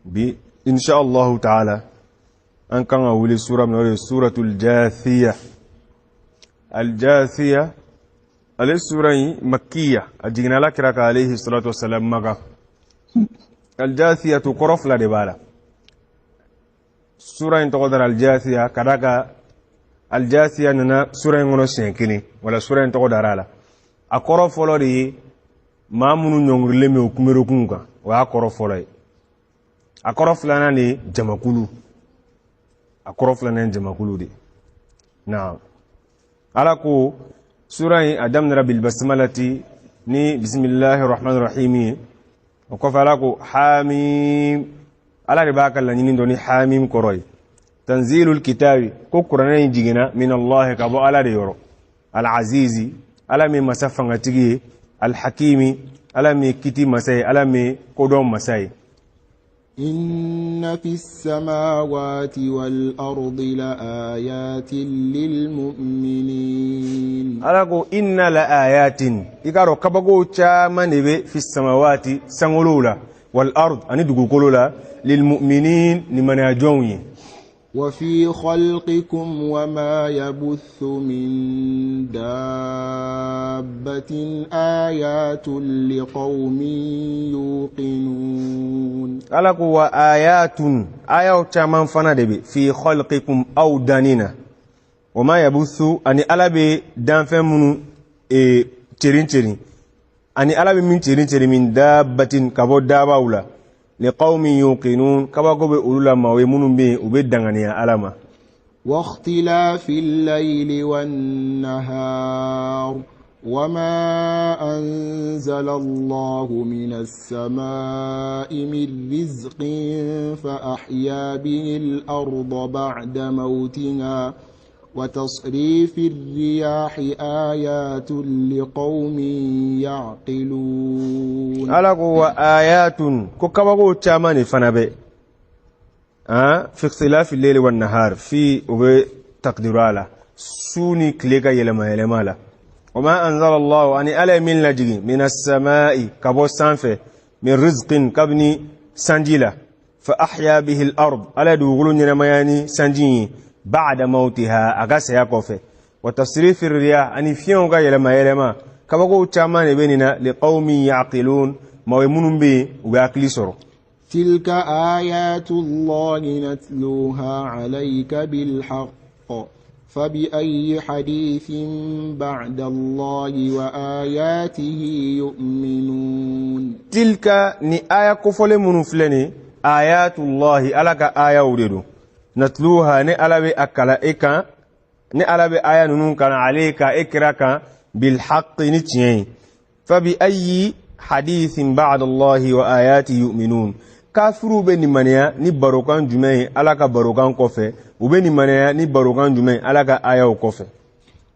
Bi insha Allahu taala an kan ka wuli sura min na, o de ye suratul Jathiya. Al-Jathiya, ale sura in makkiya, a jiginna Ala kira kan alayhi salatu wasalam Maka. Al-Jathiya to kɔrɔ fila de b'a la. Sura in tɔgɔ dara Al-Jathiya ka d'a kan Al-Jathiya nana sura in kɔnɔ siɲɛ kelen, wala sura in tɔgɔ dara a la. A kɔrɔ fɔlɔ de ye maa minnu ɲɔngirilen bɛ u kunberekunw kan, o y'a kɔrɔ fɔlɔ ye. A kɔrɔ filanan de ye jamakulu. A kɔrɔ filanan ye jamakulu de. Naam, Ala ko sura in a daminɛra bilbasmalati ni bisimilahi rahman rahim ye. O kɔfɛ Ala ko hamim. Ala de b'a ka laɲini dɔn ni hamim kɔrɔ ye. Tanzilul kitabi, ko kuranɛ in jiginna min Allahi, ka bɔ Ala de yɔrɔ, al-azizi, Ala min masa fangatigi ye, alhakimi, Ala min kiti masa ye, Ala min kodɔn masa ye. إن في السماوات والأرض لآيات للمؤمنين. Ala ko inna la ayatin, i k'a dɔn kabakow caman de bɛ fi samawati, sankolow la, wal ard, ani dugukolo la, lilmu'minin, limaniya jɔnw ye. وفي خلقكم وما يبث من دابة آيات لقوم يوقنون. Ala ko wa ayatun, ayaw caman fana de bɛ fi khalqikum, aw danni na, wa ma yabuthu, ani Ala bɛ danfɛn minnu cerin cerin, ani Ala bɛ min cerin cerin, min dabbatin, ka bɔ daabaw la, liqawmin yuqinun, kabako bɛ olu la, maaw ye minnu bɛ yen u bɛ danganiya Ala ma. واختلاف الليل والنهار وما أنزل الله من السماء من رزق فأحيا به الأرض بعد موتها وتصريف الرياح آيات لقوم يعقلون. Ala ko wa ayatun, ko kabako caman de fana bɛ fi ikhtilafi layli wan nahar, fi o bɛ takdira la, su ni tile ka yɛlɛma yɛlɛma la, wa ma anzala Allahu, ani Ala ye min lajigin, min as-samai, ka bɔ sanfɛ, min rizqin, kabini sanji la, fa ahya bihi al-ard, Ala ye dugukolo ɲɛnamaya ni sanji ye, ba'da mautiha, a ka saya kɔfɛ, wa tasrifi riyah, ani fiɲɛw ka yɛlɛma yɛlɛma, kabakow caman de bɛ nin na, liqawmin yaqilun, maa ye minnu bɛ yen u bɛ hakili sɔrɔ. تلك آيات الله نتلوها عليك بالحق فبأي حديث بعد الله وآياته يؤمنون. Tilka, ni aya kofɔlen minnu filɛ nin, ayatullahi, Ala ka ayaw de don, natluha, ni Ala bɛ a kala e kan, ni Ala bɛ aya ninnu kalan alayka, e kira kan, bilhaqqi, ni tiɲɛ ye, fabi ayi hadithin ba'da Allahi wa ayati yu'minun, kafiruw bɛ nimaniya ni barokan jumɛn ye Ala ka barokan kɔfɛ? U bɛ nimaniya ni barokan jumɛn ye Ala ka ayaw kɔfɛ?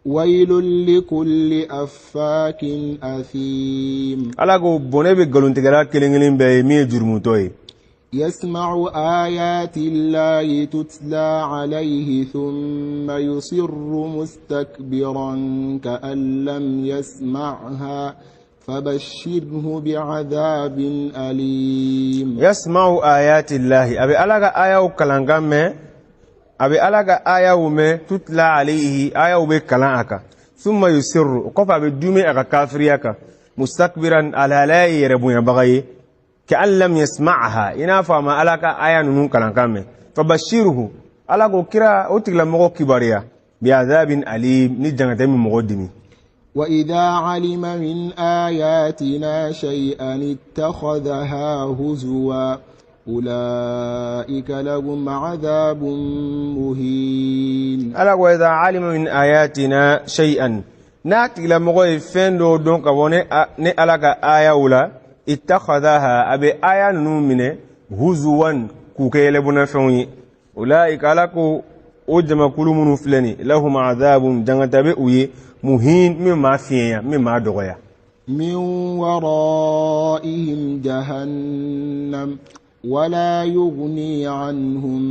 ويل لكل أفاك أثيم. Ala ko bɔnɛ bɛ nkalontigɛla kelen kelen bɛɛ ye min ye jurumutɔ ye. يسمع آيات الله تتلى عليه ثم يصر مستكبرا كأن لم يسمعها فبشره بعذاب أليم. Yasma'u ayati llahi, a bɛ Ala ka ayaw kalankan mɛn, a bɛ Ala ka ayaw mɛn, tutla alayhi, ayaw bɛ kalan a kan, summa yusirru, o kɔfɛ a bɛ dumi a ka kafiriya kan, mustakbiran, alhala ye yɛrɛ bonyabaga ye, ka'an lam yasma'aha, i n'a fɔ a ma Ala ka aya ninnu kalankan mɛn, fabashirhu, Ala ko kira o tigilamɔgɔ kibaruya, bi'adhabin alim, ni jangata min mɔgɔ dimi. وإذا علم من آياتنا شيئا اتخذها هزوا أولئك لهم عذاب مهين. Ala ko idha alima min ayatina shay'an, n'a tigilamɔgɔ ye fɛn dɔw dɔn ka bɔ ne Ala ka ayaw la, ittakhadhaha, a bɛ aya ninnu minɛ, huzuwan, k'u kɛ yɛlɛbonnafɛnw ye, ulaika, Ala ko o jamakulu minnu filɛ nin, lahum adhabun, jangata bɛ u ye, muhin, min maa fiɲɛya, min maa dɔgɔya. من ورائهم جهنم ولا يغني عنهم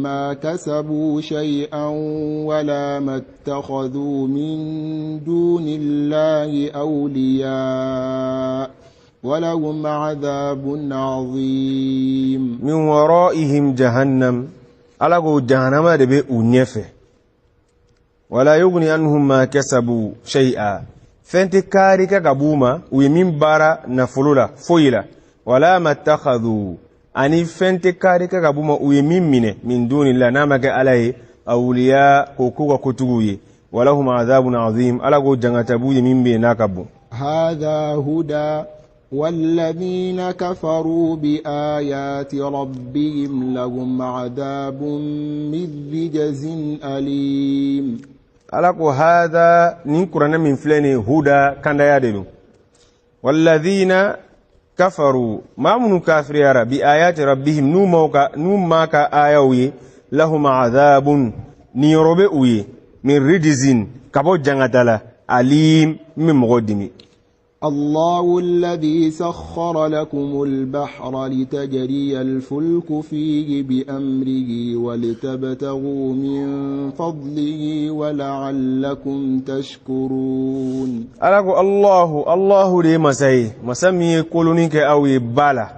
ما كسبوا شيئا ولا ما اتخذوا من دون الله أولياء. ولهم عذاب عظيم Min waraihim jahannam, Ala ko jahanama de bɛ u ɲɛfɛ. Wala yughni anhum ma kasabu shay'a, fɛn tɛ kaari kɛ ka b'u ma u ye min baara nafolo la foyi la. Wala mattakhadhu, ani fɛn tɛ kaari kɛ ka b'u ma u ye min minɛ min dunillah, n'a ma kɛ Ala ye, awliya, k'o k'u ka kotigiw ye. Walahum adhabun azim, Ala ko jangata b'u ye min bɛ yen n'a ka bon. هذا هدى والذين كفروا بآيات ربهم لهم عذاب من رجز أليم. Ala ko hadha, nin kuranɛ min filɛ nin ye, huda, kandaya de don. Walladhina kafaru, maa minnu kafiriyara, bi ayati rabbihim, n'u ma ka ayaw ye, lahum adhabun, niyɔrɔ bɛ u ye, min rijizin, ka bɔ jangata la, alim, min bɛ mɔgɔ dimi. الله الذي سخر لكم البحر لتجري الفلك فيه بأمره ولتبتغوا من فضله ولعلكم تشكرون. Ala ko Allahu, Allahu de ye masa ye, masa min ye koloni kɛ aw ye ba la,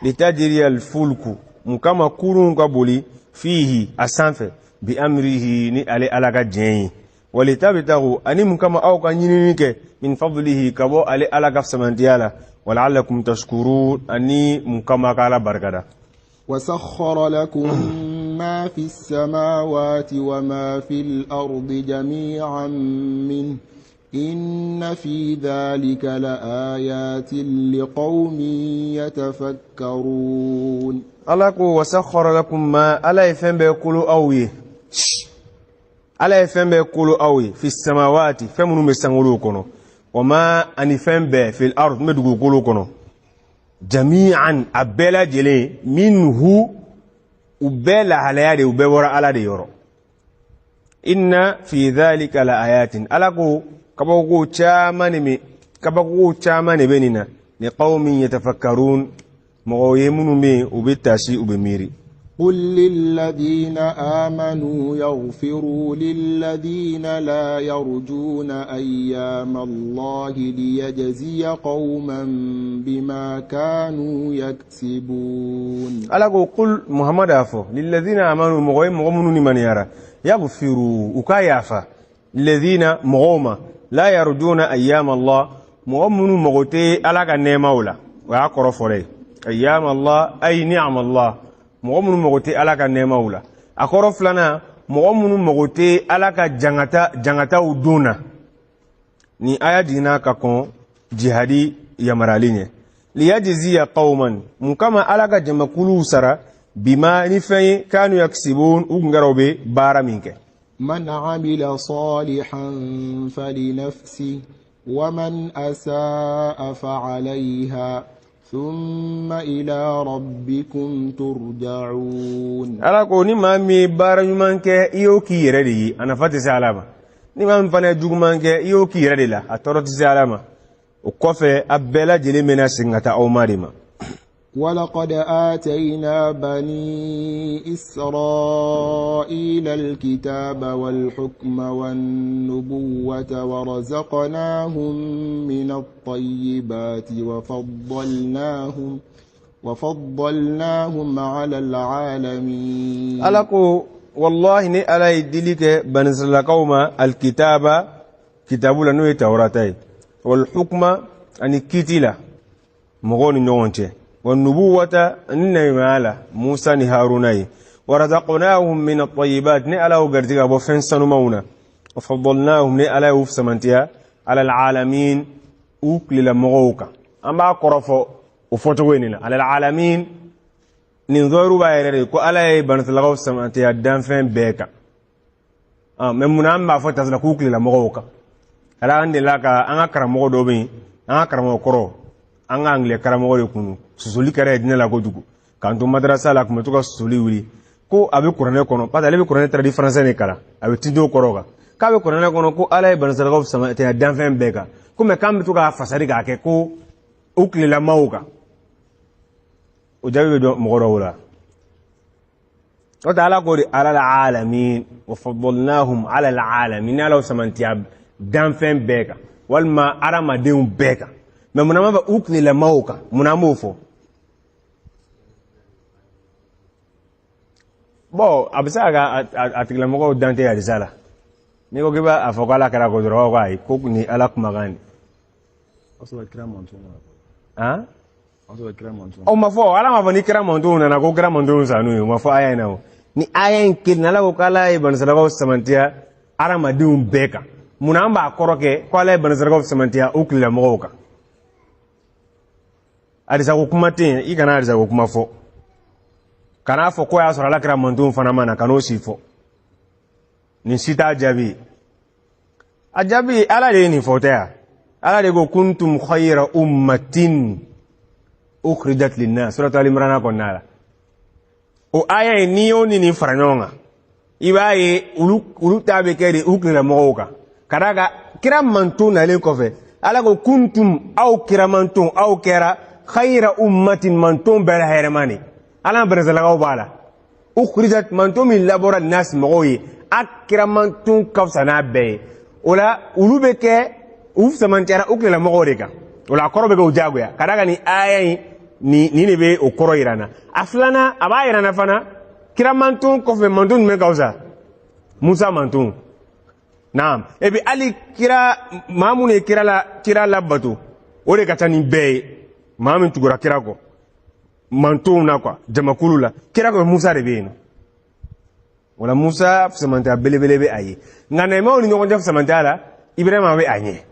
litajiriya alfulku, mun kama kurunw ka boli, fihi, a sanfɛ, bi amrihi, ni ale Ala ka diɲɛ ye, walitabtagu, ani mun kama aw ka ɲinini kɛ, min fadlihi, ka bɔ ale Ala ka samantiya la, wala'allakum tashkurun, ani mun kama ka Ala barikada. وسخر لكم ما في السماوات وما في الأرض جميعا منه إن في ذلك لآيات لقوم يتفكرون. Ala ko wasakhara lakum ma, Ala ye fɛn bɛɛ kolo aw ye, Ala ye fɛn bɛɛ kolo aw ye, fi samawati, fɛn minnu bɛ sankolow kɔnɔ, wa ma, ani fɛn bɛɛ, fil ard, min bɛ dugukolo kɔnɔ, jami'an, a bɛɛ lajɛlen, minhu, u bɛɛ lahalaya de, u bɛɛ bɔra Ala de yɔrɔ. Inna fi dhalika la ayatin, Ala ko kabako caman de bɛ, kabako caman de bɛ nin na, li qaumin yatafakkarun, mɔgɔw ye minnu bɛ yen u bɛ taasi, u bɛ miiri. قل للذين آمنوا يغفروا للذين لا يرجون أيام الله ليجزي قوما بما كانوا يكسبون. Ala ko qul, Muhammad a fɔ, lilladhina amanu, mɔgɔ ye mɔgɔ minnu limaniyara, yaghfiru, u ka yafa, lilladhina, mɔgɔw ma, la yarjuna ayyam Allah, mɔgɔ minnu mago tɛ Ala ka nɛɛmaw la. O y'a kɔrɔ fɔlɔ ye, ayyam Allah ay ni'am Allah, mɔgɔ minnu mago tɛ Ala ka nɛɛmaw la. A kɔrɔ filanan, mɔgɔ minnu mago tɛ Ala ka jangata jangataw don na. Ni aya jiginna ka kɔn jihadi yamarali ɲɛ, liyajziya qauman, mun kama Ala ka jamakuluw sara, bima, ni fɛn ye, kanu yaksibun, u kun kɛra u bɛ baara min kɛ. من عمل صالحا فلنفسه ومن أساء فعليها ثم إلى ربكم ترجعون. Ala ko ni maa min ye baara ɲuman kɛ, i y'o k'i yɛrɛ de ye, a nafa tɛ se Ala ma. Ni maa min fana ye juguman kɛ, i y'o k'i yɛrɛ de la, a tɔɔrɔ tɛ se Ala ma. O kɔfɛ, a bɛɛ lajɛlen bɛna segin ka taa aw ma de ma. ولقد آتينا بني إسرائيل الكتاب والحكم والنبوة ورزقناهم من الطيبات وفضلناهم على العالمين. Ala ko wallahi, ni Ala ye dili kɛ banisiralakaw ma, alkitaba, kitabu la, n'o ye Tawurata ye, walhukma, ani kiti la mɔgɔw ni ɲɔgɔn cɛ, wa nubuwata, ani nabiɲumanya la, Musa ni Haruna ye, warazaqnahum min at-tayyibat, ni Ala y'u garijɛgɛ ka bɔ fɛn sanumanw na, wa faddalnahum, ni Ala y'u samantiya, ala alalamin, u tilela mɔgɔw kan. An b'a kɔrɔ fɔ o fɔcogo in de la, ala alalamin nin zɔyiru b'a yɛrɛ de ko Ala ye banisiralakaw samantiya danfɛn bɛɛ kan. Mɛ munna an b'a fɔ tasira k'u tilela mɔgɔw kan? Ala an delila ka an ka karamɔgɔ dɔ bɛ yen, an ka karamɔgɔ kɔrɔ, an ka angilɛ karamɔgɔ de kun don. Susuli kɛra ye diinɛ la kojugu k'an to madarasa la, a tun bɛ to ka susuli wuli ko a bɛ kuranɛ kɔnɔ, parce que ale bɛ kuranɛ traduit français de kalan, a bɛ tinto kɔrɔ kan, k'a bɛ kuranɛ kɔnɔ ko Ala ye banisiralakaw samantiya danfɛn bɛɛ kan, ko mɛ k'an bɛ to k'a fasari k'a kɛ ko u tilelamaw kan. O jaabi bɛ dɔn mɔgɔ dɔw la. O tɛ Ala ko de ala alamin wa faddalnahum ala alalamin, ni Ala y'u samantiya danfɛn bɛɛ kan walima adamadenw bɛɛ kan. Mais munna an b'a fɔ u tilelamaw kan? Munna an b'o fɔ? Bon, a bɛ se ka kɛ a tigilamɔgɔw dan tɛ hadisa la. N'i ko k'i b'a fɔ ko ala kira ko dɔrɔn, ko ayi, ko nin ala kumakan de. Han, o ma fɔ. Ala m'a fɔ ni kira mantonw nana ko kira mantonw san'u ye. O ma fɔ aya in na. O ni aya in kelen, ala ko k'ala ye banisirakaw samantiya hadamadenw bɛɛ kan. Munna an b'a kɔrɔ kɛ ko ala ye banisirakaw samantiya u tigilamɔgɔw kan? Hadisa ko kuma tɛ yen. I kana hadisa ko kuma fɔ, kan'a fɔ ko y'a sɔrɔ ala kira mantonw fana ma na, kan'o si fɔ. Nin si t'a jaabi ye. A jaabi, ala de ye nin fɔ tɛ yan. Ala de ko kuntum khayra ummatin ukhrijat linnas, suratu alimrana kɔnɔna la. O aya in, n'i y'o ni nin fara ɲɔgɔn kan, i b'a ye olu ta bɛ kɛ de u tigilamɔgɔw kan, ka d'a kan kira manton nalen kɔfɛ, ala ko kuntum, aw kira manton, aw kɛra khayra ummatin, manton bɛɛ la hɛrɛma de. Ala banisalakaw b'a la. Ukhrijat, manton min labɔra linnas, mɔgɔw ye, a kira manton ka fisa n'a bɛɛ ye. O la olu bɛ kɛ u samantiyara u tigilamɔgɔw de kan. O la a kɔrɔ bɛ kɛ o diyagoya, ka d'a kan nin aya in nin de bɛ o kɔrɔ yira n na. A filanan, a b'a yira n na fana, kira manton kɔfɛ, manton jumɛn ka fisa? Musa manton. Naam. Et puis hali kira maa minnu ye kira la kira labato, o de ka ca ni bɛɛ ye. Maa min tugura kira kɔ mantonw na quoi, jamakulu la, kira kɔfɛ Musa de bɛ yen nɔ. Wala Musa fisamantiya belebele bɛ a ye. Nka nɛɛmaw ni ɲɔgɔn cɛ fisamantiya la, Ibrahima bɛ a ɲɛ.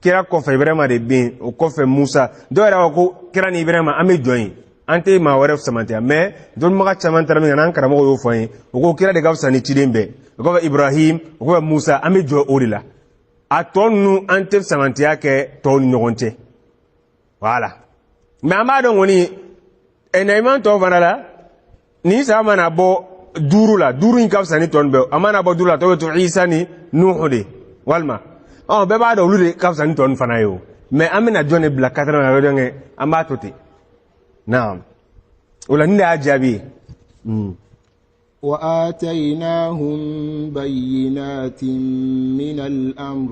Kira kɔfɛ, Ibrahima de bɛ yen, o kɔfɛ Musa. Dɔw yɛrɛ b'a fɔ ko kira ni Ibrahima, an bɛ jɔ yen, an tɛ maa wɛrɛ fisamantiya. Mais dɔnnibaga caman taara min kan, n'an karamɔgɔ y'o fɔ an ye, o ko kira de ka fisa ni ciden bɛɛ, o kɔfɛ Ibrahim, o kɔfɛ Musa. An bɛ jɔ o de la. A tɔ ninnu, an tɛ fisamantiya kɛ tɔw ni ɲɔgɔn cɛ. Voilà. Mais an b'a dɔn kɔni, nabiɲuman tɔw fana la, ni saba mana bɔ duuru la, duuru in ka fisa ni tɔ nin bɛɛ. A mana bɔ duuru la, tɔ bɛ to Isa ni Nuhu de walima. Ɔ, bɛɛ b'a dɔn olu de ka fisa ni tɔ nin fana ye o. Mais an bɛna jɔn de bila quatrième na? Jɔn kɛ? An b'a to ten. Naam, o la nin de y'a jaabi ye. وآتيناهم بينات من الأمر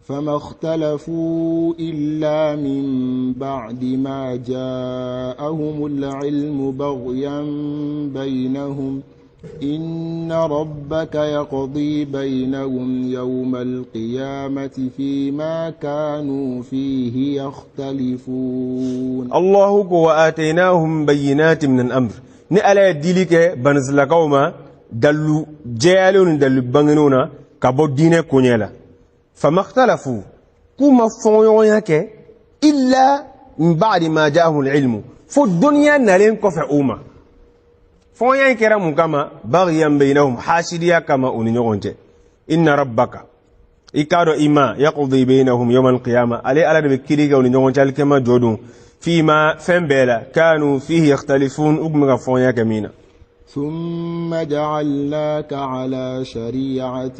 فما اختلفوا إلا من بعد ما جاءهم العلم بغيا بينهم إن ربك يقضي بينهم يوم القيامة فيما كانوا فيه يختلفون. الله وآتيناهم بينات من الأمر. Ni ala ye dili kɛ banisilakaw ma dalu jɛyalenw ni dalu bangenenw na ka bɔ diinɛ koɲɛ la, famakhtalafu, k'u ma fɔɲɔgɔnya kɛ, illa min ba'di ma ja'ahum ilmu, fo dɔnniya nalen kɔfɛ u ma. Fɔɲɔgɔnya in kɛra mun kama? Baghyan bainahum, hasidiya kama u ni ɲɔgɔn cɛ. Inna rabbaka, i k'a dɔn i ma, yaqdi bainahum yawma alqiyama, ale ala de bɛ kiri kɛ u ni ɲɔgɔn cɛ alikiyama jɔ don, fima, fɛn bɛɛ la, kanu fihi yakhtalifun, u tun bɛ ka fɔɲɔgɔnya kɛ min na. ثم جعلناك على شريعة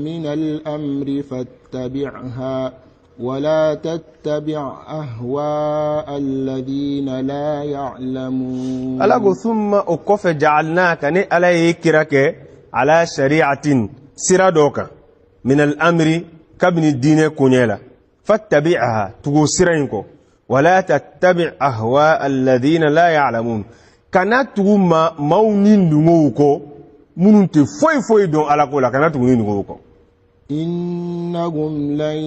من الأمر فاتبعها ولا تتبع أهواء الذين لا يعلمون. Ala ko thumma, o kɔfɛ, ja'alnaka, ne ala ye kira kɛ, ala shari'atin, sira dɔ kan, min al-amri, kabini diinɛ koɲɛ la, fattabi'aha, tugu sira in kɔ, wala tattabi' ahwa alladhina la ya'lamun, kana tugu ma maaw ni nungow kɔ minnu tɛ foyi foyi dɔn ala ko la, kana tugu ni nungow kɔ. إنهم لن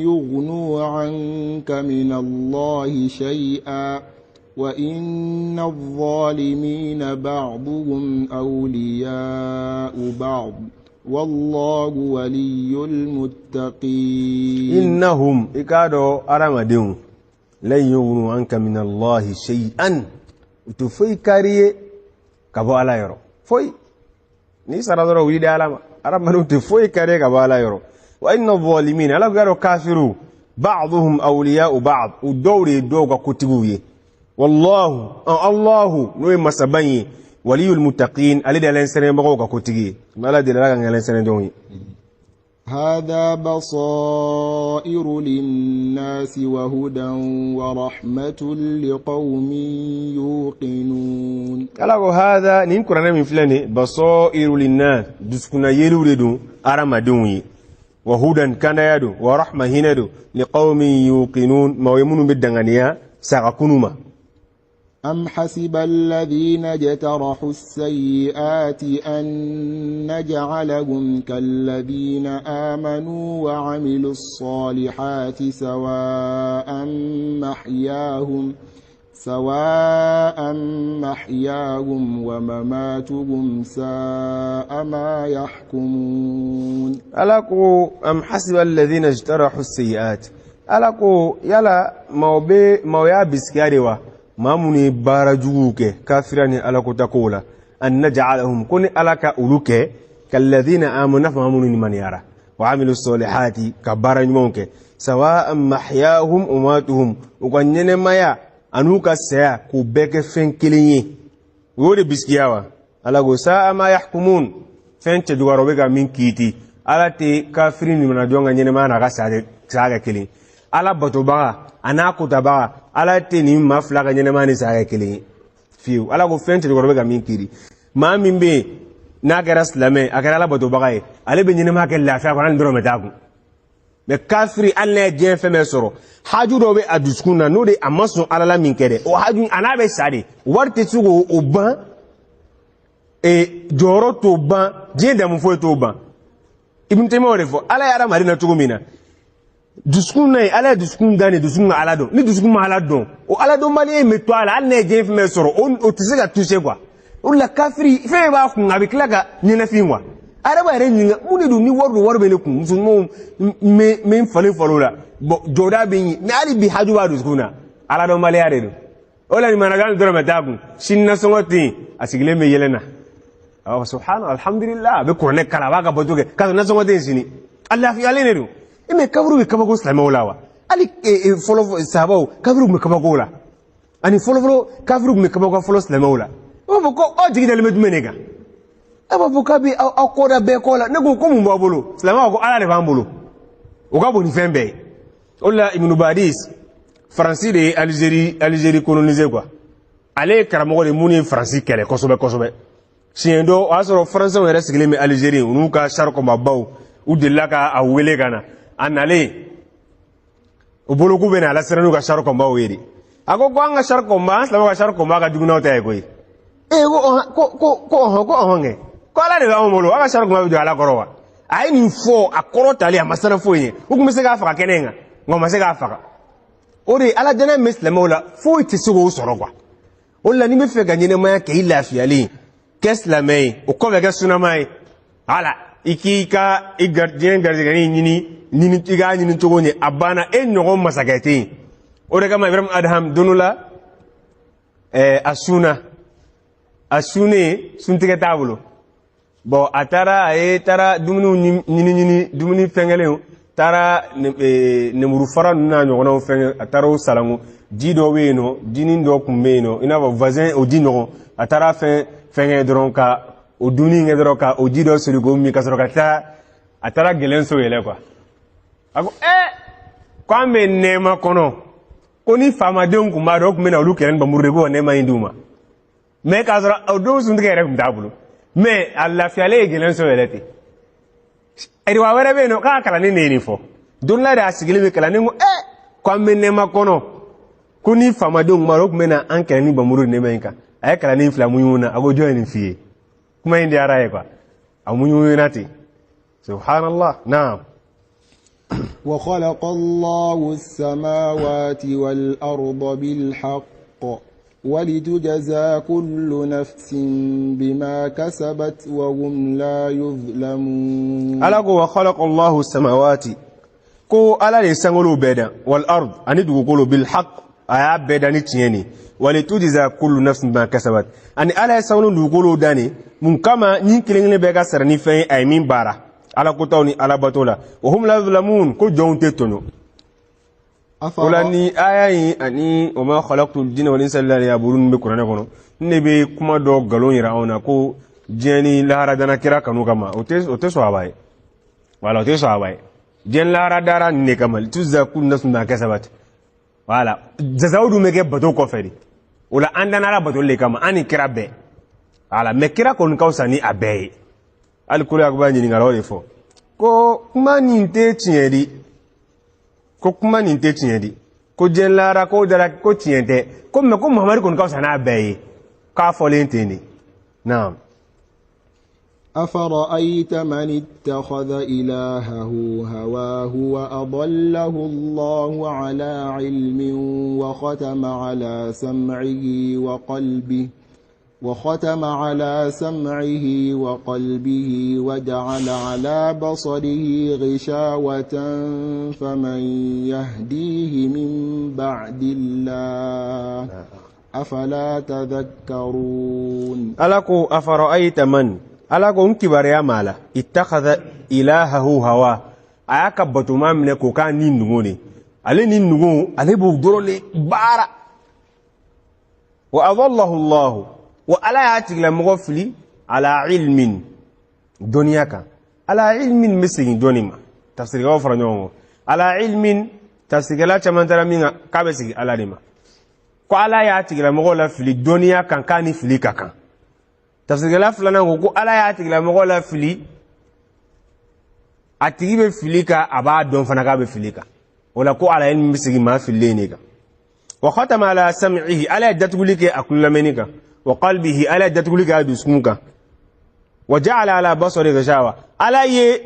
يغنوا عنك من الله شيئا وإن الظالمين بعضهم أولياء بعض والله ولي المتقين. Innahum, i k'a dɔn adamadenw, lan yughnu anka min allahi shay'an, u tɛ foyi kari ye ka bɔ ala yɔrɔ, foyi. N'i sara dɔrɔn, u y'i di ala ma. Adamadenw tɛ foyi kari ye ka bɔ ala yɔrɔ. Wa inna zalimin, ala ko y'a dɔn kafiru, ba'duhum awliya'u ba'd, u dɔw de ye dɔw ka kotigiw ye. Wallahu, allahu n'o ye masaba in ye, waliyul muttaqin, ale de ye alaɲɛsiranyɛbagaw ka kotigi ye. Ala deli ala ka kɛ alaɲɛsiranyɛjɔnw ye. هذا بصائر للناس وهدى ورحمة لقوم يوقنون. Ala ko hadha, nin kuranɛ min filɛ nin, basairu linnas, dusukunna yeliw de don hadamadenw ye. Wa hudan, kandaya don, wa rahma, hinɛ don, liqawmin yuqinun, maaw ye minnu bɛ danganiya sa ka kunu ma. أم حسب الذين اجترحوا السيئات أن نجعلهم كالذين آمنوا وعملوا الصالحات سواء محياهم ومماتهم ساء ما يحكمون. Ala ko: am hasiba alladhina ijtarahu sayiat. Ala ko yala maaw bɛ maaw y'a bisikiya de wa, maa minnu ye baara juguw kɛ kafira ni ala kota kow la, an naj'alahum, ko ni Ala ka olu kɛ, kalladhina amanu, n'a fɔ maa minnu limaniyara, wa amilu salihati, ka baara ɲumanw kɛ, sawa'an mahyahum wa mamatuhum, u ka ɲɛnɛmaya an'u ka saya k'u bɛɛ kɛ fɛn kelen ye, u y'o de bisikiya wa? Ala ko: sa'a ma yahkumun, fɛn cɛjuguyara u bɛ ka min kiiti. Ala tɛ kafiri ɲumanajɔn ka ɲɛnɛmaya n'a ka saya kɛ kelen. Ala batobaga a n'a kotabaga, Ala tɛ nin maa fila ka ɲɛnɛmaya ni saya kɛ kelen ye fiyewu. Ala ko fɛn cɛjuguyara u bɛ ka min kiiri. Maa min bɛ yen n'a kɛra silamɛ, a kɛra Ala batobaga ye, ale bɛ ɲɛnɛmaya kɛ lafiya kɔnɔ, hali ni dɔrɔmɛ t'a kun. Mɛ kafiri, hali n'a ye diɲɛ fɛn bɛɛ sɔrɔ, haju dɔ bɛ a dusukun na, n'o de a ma sɔn Ala la min kɛ dɛ, o haju a n'a bɛ sa de. Wari tɛ se k'o ban, jɔyɔrɔ t'o ban, diɲɛ damu foyi t'o ban. Ibn Taymiyyah o de fɔ. Ala ye hadamaden na cogo min na, dusukun na ye, Ala ye dusukun da ni dusukun ka Ala dɔn. Ni dusukun ma Ala dɔn, o Ala dɔnbaliya in bɛ to a la, hali n'a ye diɲɛ fɛn bɛɛ sɔrɔ, o tɛ se ka toucher quoi. O de la kafiri, fɛn b'a kun, a bɛ tila ka ɲɛnafin quoi. A yɛrɛ b'a yɛrɛ ɲininka mun de don ni wari don, wari bɛ ne kun, muso ɲumanw n bɛ n falen falen o la, bon, jɔda bɛ yen, mɛ hali bi haju b'a dusukun na, Ala dɔnbaliya de don. O la limanakan dɔrɔn bɛ t'a kun, sini nasɔngɔ tɛ yen, a sigilen bɛ yɛlɛ na, a subhana, alhamdulillah, a bɛ kuranɛ kalan, a b'a ka bato kɛ, k'a sɔrɔ nasɔngɔ tɛ yen sini, a lafiyalen de don. E mɛ kaburu bɛ kabako silamɛw la wa? Hali fɔlɔ sahabaw, kaburu tun bɛ kabako la, ani fɔlɔfɔlɔ kafiriw tun bɛ kabako fɔlɔ silamɛw la. U b'a fɔ ko aw jigi dalen bɛ jumɛn de kan? A b'a fɔ k'a bɛ aw kɔ da bɛɛ kɔ la. Ne ko ko mun b'aw bolo? Silamɛw ko Ala de b'an bolo, o ka bon ni fɛn bɛɛ ye. O de la Ibn Badis, Faransi de ye Algérie colonisé quoi. Ale ye karamɔgɔ de mun ye Faransi kɛlɛ kosɛbɛ kosɛbɛ. Siɲɛ dɔ, o y'a sɔrɔ Faransɛw yɛrɛ sigilen bɛ Algérie, u n'u ka char combat baw, u delila ka a wele ka na. A nalen, u bolo k'u bɛ na a lasiran n'u ka char combat ye de. A ko ko an ka char combat, an silamɛw ka char combat ka jugu n'aw ta ye koyi. Ee, ko ɔhɔn, ko ɔhɔn, ko ɔhɔn kɛ, ko Ala de b'anw bolo, an ka char combat bɛ don Ala kɔrɔ wa? A ye nin fɔ, a kɔrɔ tali a ma siran foyi ɲɛ. U tun bɛ se k'a faga kɛnɛ in kan, nka u ma se k'a faga. O de ye Ala danaya min bɛ silamɛw la, foyi tɛ se k'o sɔrɔ quoi. O de la n'i bɛ fɛ ka ɲɛnɛmaya kɛ i lafiyalen, kɛ silamɛ ye, o kɔfɛ kɛ sunama ye. Hala i k'i ka i diɲɛ garijɛgɛnin ɲini ɲini, i k'a ɲini cogo ɲɛ, a banna, e ɲɔgɔn masakɛ tɛ yen. O de kama Ibrahim Adham don dɔ la, a sunna, a sunnen, suntigɛ t'a bolo. Bon, a taara, a ye taara dumuniw ɲini ɲini, dumuni fɛnkɛlenw, taara nemuru fara ninnu n'a ɲɔgɔnnaw fɛnkɛ, a taara o salanko ji dɔ bɛ yen nɔ, jinin dɔ tun bɛ yen nɔ, i n'a fɔ voisin, o ji ɲɔgɔn. A taara fɛn fɛnkɛ dɔrɔn ka o dumuni kɛ dɔrɔn, ka o ji dɔ soli k'o min, ka sɔrɔ ka taa. A taara gɛlɛn so yɛlɛ quoi. A ko ko an bɛ nɛɛma kɔnɔ, ko ni faamadenw tun b'a dɔn, o tun bɛ na olu kɛlɛ ni bamuru de ko ka nɛɛma in d'u ma. Mɛ k'a sɔrɔ o don suntigɛ yɛrɛ tun t'a bolo, mɛ a lafiyalen ye gɛlɛn so yɛlɛ ten. Riwa wɛrɛ bɛ yen nɔ k'a kalanden de ye nin fɔ. Don la de, a sigilen bɛ, kalanden ko ko an bɛ nɛɛma kɔnɔ, ko ni faamadenw tun b'a dɔn, o tun bɛ na an kɛlɛ ni bamuru nɛɛma in kan. A ye kalanden fila muɲu na, a ko jɔn ye nin f'i ye? Kuma in diyara ye quoi, a muɲu ten. Subhanallah, naam. وخلق الله السماوات والأرض بالحق ولتجزى كل نفس بما كسبت وهم لا يظلمون. Ala ko: wa khalaqa Allahu samawati, ko Ala de ye sankolow bɛɛ dan, wal ard, ani dugukolo, bil haqq, a y'a bɛɛ dan ni tiɲɛ ni, walitujza kullu nafsin bima kasabat, ani Ala ye sankolo ni dugukolow dan ni mun kama? Ni kelen kelen bɛɛ ka sara ni fɛn ye a ye min baara Ala kotaw ni Ala bato la. Wa hum la yuzlamun, ko jɔnw tɛ tɔɲɔ. O la ni aya in ani wa ma khalaqtul jinna wal insa illa liya'budun bɛ kuranɛ kɔnɔ, ne bɛ kuma dɔ nkalon yira anw na ko diɲɛ ni lahara dana kira kanu kama, o tɛ sɔn a ye. Wala o tɛ sɔn a ye. Diɲɛ lahara dara nin de kama, tujza kullu nafsin bima kasabat. Wala jazaw dun bɛ kɛ bato kɔfɛ de. O la an danna Ala batoli de kama, an ni kira bɛɛ. Wala mɛ kira kɔni ka fisa ni a bɛɛ ye. Hali kolo yakuba ɲininkala o de fɔ. Ko kuma nin tɛ tiɲɛ di, ko kuma nin tɛ tiɲɛ di, ko diɲɛ lahara ko dara, ko tiɲɛ tɛ, ko mɛ ko Muhamadu kɔni ka fisa n'a bɛɛ ye, k'a fɔlen ten de. Naam. أفرأيت من اتخذ إلهه هواه وأضله الله على علم وختم على سمعه وقلبه وجعل على بصره غشاوة، فمن يهديه من بعد الله؟ أفلا تذكرون؟ Ala ko: أفرأيت من, Ala ko n kibaruya maa la, اتخذ إلهه هواه, a y'a ka batoma minɛ k'o k'a ni nugo de, ale ni nugo, ale b'o dɔrɔn de baara. وأضله الله, wa Ala y'a tigilamɔgɔ fili, على علم, dɔnniya kan. على علم bɛ segin dɔnni ma, tafsirikɛlaw fara ɲɔgɔn kan. على علم, tafsirikɛla caman taara min kan k'a bɛ segin Ala de ma, ko Ala y'a tigilamɔgɔ la fili dɔnniya kan, k'a ni fili ka kan. Tafsirikɛla filanan ko ko Ala y'a tigilamɔgɔ la fili, a tigi bɛ fili kan, a b'a dɔn fana k'a bɛ fili kan. O la ko ala bɛ segin maa fililen de kan. وختم على سمعه, Ala ye datuguli kɛ a kulolamɛnni kan, وقلبه, Ala ye datuguli kɛ a dusukun kan, وجعل على بصره غشاوة, Ala ye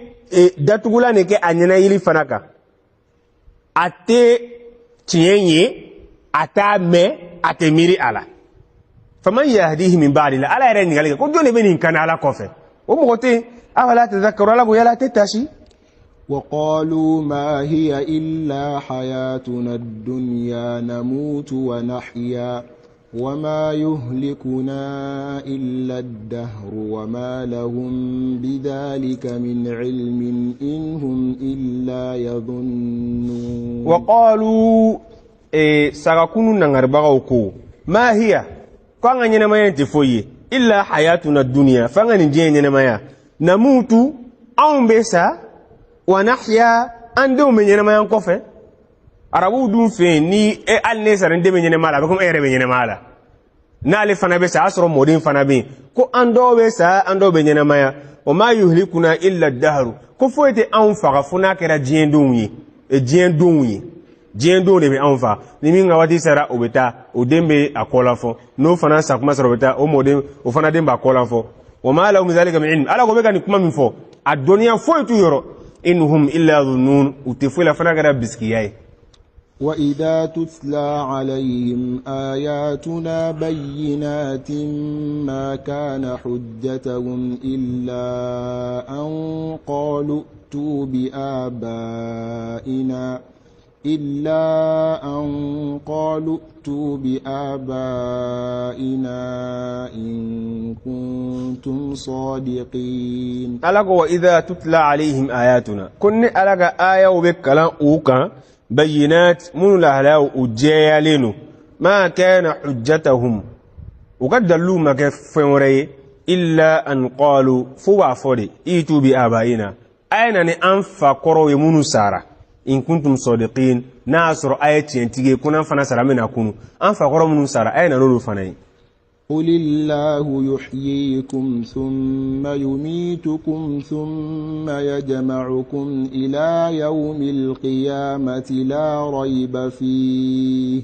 datugulan de kɛ a ɲɛnayili fana kan, a tɛ tiɲɛ ye, a t'a mɛn, a tɛ miiri a la. فمن يهديه من بعد الله, Ala yɛrɛ ye ɲininkali kɛ ko jɔn de bɛ nin kan Ala kɔfɛ? O mɔgɔ tɛ yen. أفلا تذكرون, Ala ko yala a tɛ tasi? وقالوا ما هي إلا حياتنا الدنيا نموت ونحيا وما يهلكنا إلا الدهر وما لهم بذلك من علم إن هم إلا يظنون. وقالوا sagakunu nangaribagaw ko: ما هي, ko an ka ɲɛnamaya tɛ foyi ye, إلا حياتنا الدنيا, f'an ka nin diɲɛ ɲɛnamaya, نموت, anw bɛ sa, ونحيا, an denw bɛ ɲɛnamaya kɔfɛ. Arabuw dun fɛ yen, ni e hali ne sara, n den bɛ ɲɛnamaya la, a bɛ komi e yɛrɛ bɛ ɲɛnamaya la. N'ale fana bɛ sa, a y'a sɔrɔ mɔden fana bɛ yen, ko an dɔw bɛ sa, an dɔw bɛ ɲɛnamaya. وما يهلكنا إلا الدهر, ko foyi tɛ anw faga fo n'a kɛra diɲɛdenw ye, diɲɛdenw ye, diɲɛdenw de bɛ anw faga. Ni min ka waati sera, o bɛ taa, o den bɛ a kɔ la fɔ, n'o fana sa kuma sɔrɔ, o bɛ taa, o mɔden o fana den b'a kɔ la fɔ. وما لهم بذلك من علم, Ala ko bɛ ka nin kuma min fɔ, a dɔnniya foyi t'u yɔrɔ. إن هم إلا يظنون, u tɛ foyi la fo n'a kɛra bisikiya ye. وإذا تتلى عليهم آياتنا بينات ما كان حجتهم إلا أن قالوا ائتوا بآبائنا إلا أن قالوا ائتوا بآبائنا إن كنتم صادقين. Ala ko: وإذا تتلى عليهم آياتنا, ko ni Ala ka ayaw bɛ kalan u kan, بينات, minnu lahalayaw u jɛyalen don, ما كان حجتهم, u ka dalilu ma kɛ fɛn wɛrɛ ye, إلا أن قالوا, fo b'a fɔ de, ائتوا بآبائنا, a ye na ni an fa kɔrɔw ye minnu sara, إن كنتم صادقين, n'a y'a sɔrɔ a ye tiɲɛtigi ye, ko n'an fana sara, an bɛna kunu, an fa kɔrɔ minnu sara, a ye na n'olu fana ye. قل الله يحييكم ثم يميتكم ثم يجمعكم إلى يوم القيامة لا ريب فيه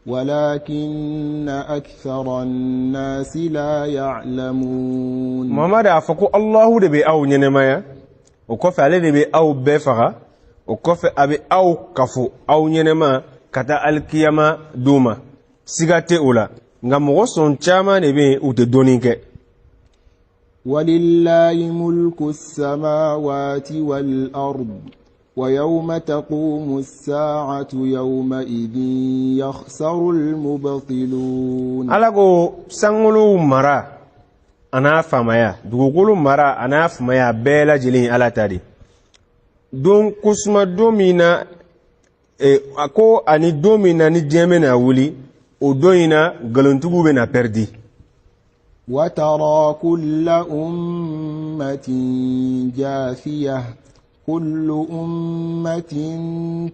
ولكن أكثر الناس لا يعلمون. Muhamadu, a fɔ ko Allahu de bɛ aw ɲɛnɛmaya, o kɔfɛ ale de bɛ aw bɛɛ faga, o kɔfɛ a bɛ aw kafo aw ɲɛnɛma ka taa alikiyama don ma, siga tɛ o la, nka mɔgɔ sɔn caman de bɛ yen, u tɛ dɔnni kɛ. ولله ملك السماوات والأرض ويوم تقوم الساعة يومئذ يخسر المبطلون. Ala ko sankolo mara a n'a faamaya, dugukolo mara a n'a faamaya, bɛɛ lajɛlen ye Ala ta de. Don kosuma don min na a ko ani don min na ni diɲɛ bɛna wuli, o don in na nkalontigiw bɛna pɛridi. وترى كل أمة جاثية. كل أمة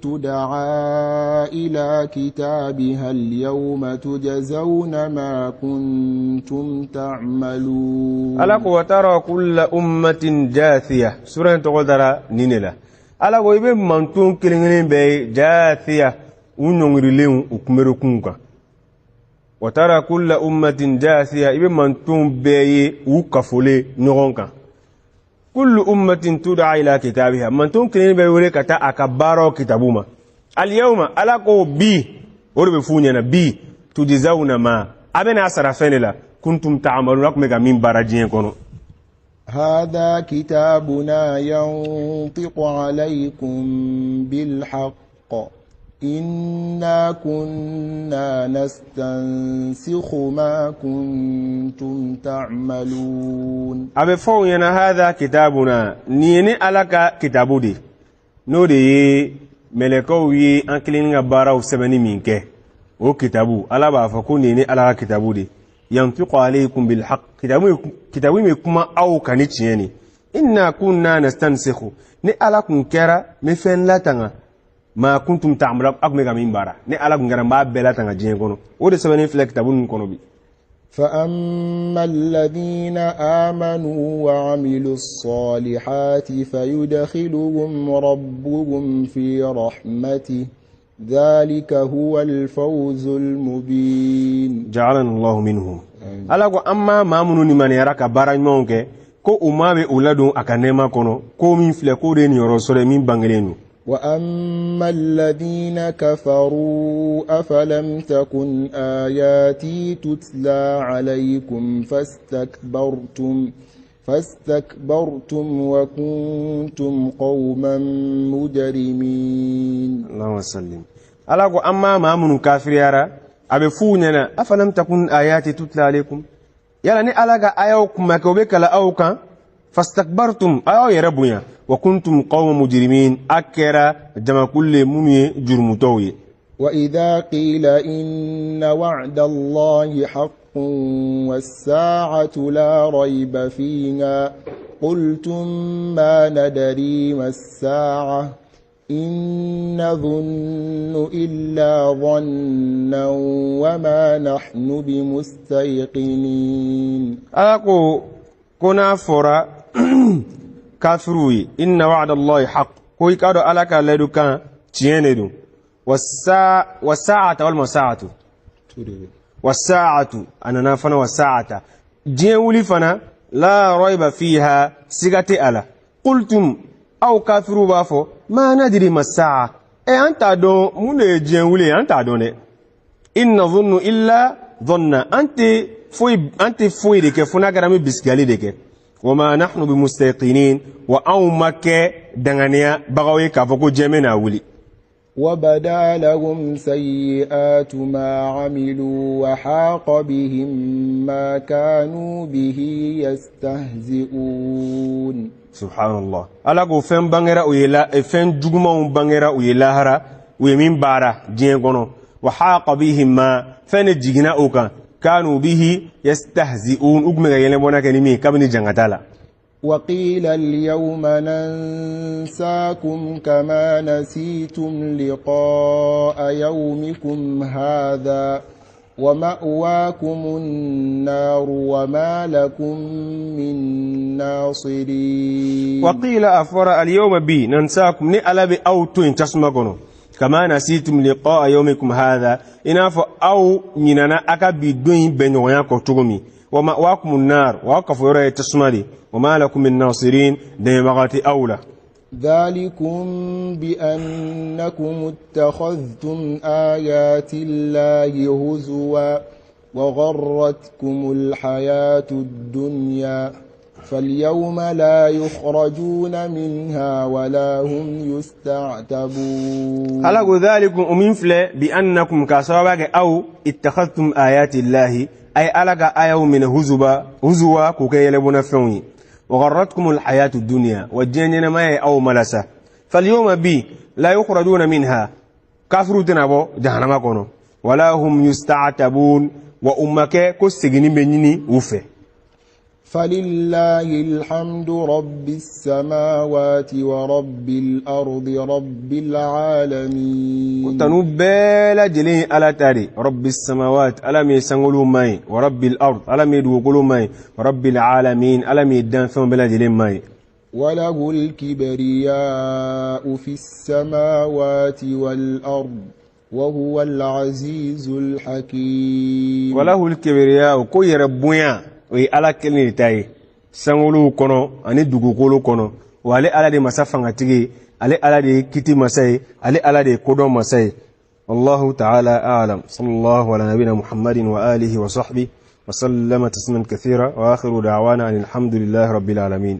تدعى إلى كتابها اليوم تجزون ما كنتم تعملون. Ala ko wa tara kulla ummatin jathiya. Sura in tɔgɔ dara nin de la. Ala ko i bɛ manton kelen kelen bɛɛ ye, jathiya, u ɲɔngirilenw u kunberekunw kan. Wa tara kulla ummatin jathiya, i bɛ manton bɛɛ ye u kafolen ɲɔgɔn kan. Kullu ummatin tud'a ila kitabiha, manton kelen bɛ wele ka taa a ka baaraw kitabu ma. Alyawma, Ala ko bi, o de bɛ f'u ɲɛna bi, tujizawna ma, a bɛna sara fɛn de la, kuntum ta'maluna, a tun bɛ ka min baara diɲɛ kɔnɔ. هذا كتابنا ينطق عليكم بالحق إنا كنا نستنسخ ما كنتم تعملون. A bɛ fɔ u ɲɛna: hadha kitabuna, nin ye ne Ala ka kitabu de, n'o de ye mɛlɛkɛw ye an kelen ka baaraw sɛbɛnni min kɛ, o kitabu. Ala b'a fɔ ko nin ye ne Ala ka kitabu de, yantiqu alaykum bilhaq, kitabu in bɛ kuma aw kan ni tiɲɛ de. Inna kunna nastansikhu, ni Ala kun kɛra n bɛ fɛn latanga, ma kuntum ta'malun, aw kun bɛ ka min baara, ni Ala kun kɛra n b'a bɛɛ latanga diɲɛ kɔnɔ, o de sɛbɛnnen filɛ kitabu ninnu kɔnɔ bi. فأما الذين آمنوا وعملوا الصالحات فيدخلهم ربهم في رحمته ذلك هو الفوز المبين. Ja'alana Allahu minhum. Ala ko an ma maa minnu limaniyara ka baara ɲumanw kɛ, ko u ma bɛ u ladon a ka nɛɛma kɔnɔ, ko min filɛ k'o de ye niyɔrɔ sɔrɔ ye min bangelen don. وأما الذين كفروا أفلم تكن آياتي تتلى عليكم فاستكبرتم وكنتم قوما مجرمين. Allahumma sallim. Ala ko an ma maa minnu kafiriyara, a bɛ f'u ɲɛna: afalam takun ayati tutla alaykum, yala ni Ala ka ayaw kuma kɛ o bɛ kala aw kan, fastakbartum, a y'aw yɛrɛ bonya, wa kuntum qawma mujrimin, a kɛra jamakulu le minnu ye jurumutɔw ye. وإذا قيل إن وعد الله حق والساعة لا ريب فيها قلتم ما ندري ما الساعة إن نظن إلا ظنا وما نحن بمستيقنين. Ala ko n'a fɔra kafiriw ye: inna wa'da Allahi haq, ko i k'a dɔn Ala ka layidu kan tiɲɛ de don, wasaata walima saatu, wasaatu a nana fana, wasaata diɲɛ wuli fana, la raiba fiha, siga tɛ a la, qultum, aw kafiriw b'a fɔ: ma nadiri ma saa, e an t'a dɔn mun de ye diɲɛ wuli ye, an t'a dɔn dɛ, in nadhunnu illa dhanna, an tɛ foyi, an tɛ foyi de kɛ fo n'a kɛra an bɛ bisigiyali de kɛ, wa ma nahnu bimustayqinin, wa anw ma kɛ danganiya bagaw ye k'a fɔ ko diɲɛ bɛna wuli. وبدا لهم سيئات ما عملوا وحاق بهم ما كانوا به يستهزئون. Subhanallah. Ala ko fɛn bangera u ye la, fɛn jugumanw bangera u ye lahara, u ye min baara diɲɛ kɔnɔ, wa haqa bihim ma, fɛn de jiginna u kan, kanu bihi yastahzi'un, u tun bɛ ka yɛlɛbɔnna kɛ ni min ye kabini jangata la. وقيل اليوم ننساكم كما نسيتم لقاء يومكم هذا ومأواكم النار وما لكم من ناصرين. وقيل, a fɔra, اليوم bi, nansakum, ni Ala bɛ aw to yen tasuma kɔnɔ, kama nasitum liqa'a yawmikum hadha, i n'a fɔ aw ɲinana a ka bi don in bɛnɲɔgɔnya kɔ cogo min, wa ma'wakum an-nar, wa aw kafo yɔrɔ ye tasuma de, wa ma lakum min nasirin, dɛmɛbaga tɛ aw la. ذلكم بأنكم اتخذتم آيات الله هزوا وغرتكم الحياة الدنيا فاليوم لا يخرجون منها ولا هم يستعتبون. Ala ko dhalikum, o min filɛ, bi annakum, k'a sababa kɛ aw, ittakhadtum ayati llahi, ay Ala ka ayaw minɛ, huzuba huzuwa, k'o kɛ yɛlɛbɔnna fɛnw ye, wa gharratkum alhayatu dunya, wa diɲɛ ɲɛnamaya ye aw malasa, falyawma bi, la yukhrajuna minha, kafiru tɛna bɔ jahanama kɔnɔ, wala hum yusta'tabun, wa u ma kɛ ko seginni bɛ ɲini u fɛ. فلله الحمد رب السماوات ورب الأرض رب العالمين ko tanu bɛɛ lajɛlen ye ala ta de rabbi samawat ala min ye sankolow ma ye wa rabbil ard ala min ye dugukolo ma ye wa rabbil alamin ala min ye danfɛnw bɛɛ lajɛlen ma ye وله الكبرياء في السماوات والأرض وهو العزيز الحكيم walahul kibriya ko yɛrɛ bonya o ye ala kelen de ta ye sankolow kɔnɔ ani dugukolo kɔnɔ wa ale ala de masa fangatigi ye ale ala de ye kiti masa ye ale ala de ye kodɔn masa ye wallahu ta'ala a'lam sallallahu ala nabina muhammadin wa alihi wa sahbihi wa sallama tasliman kathira wa akhiru da'wana alhamdulillahi rabbil alamin.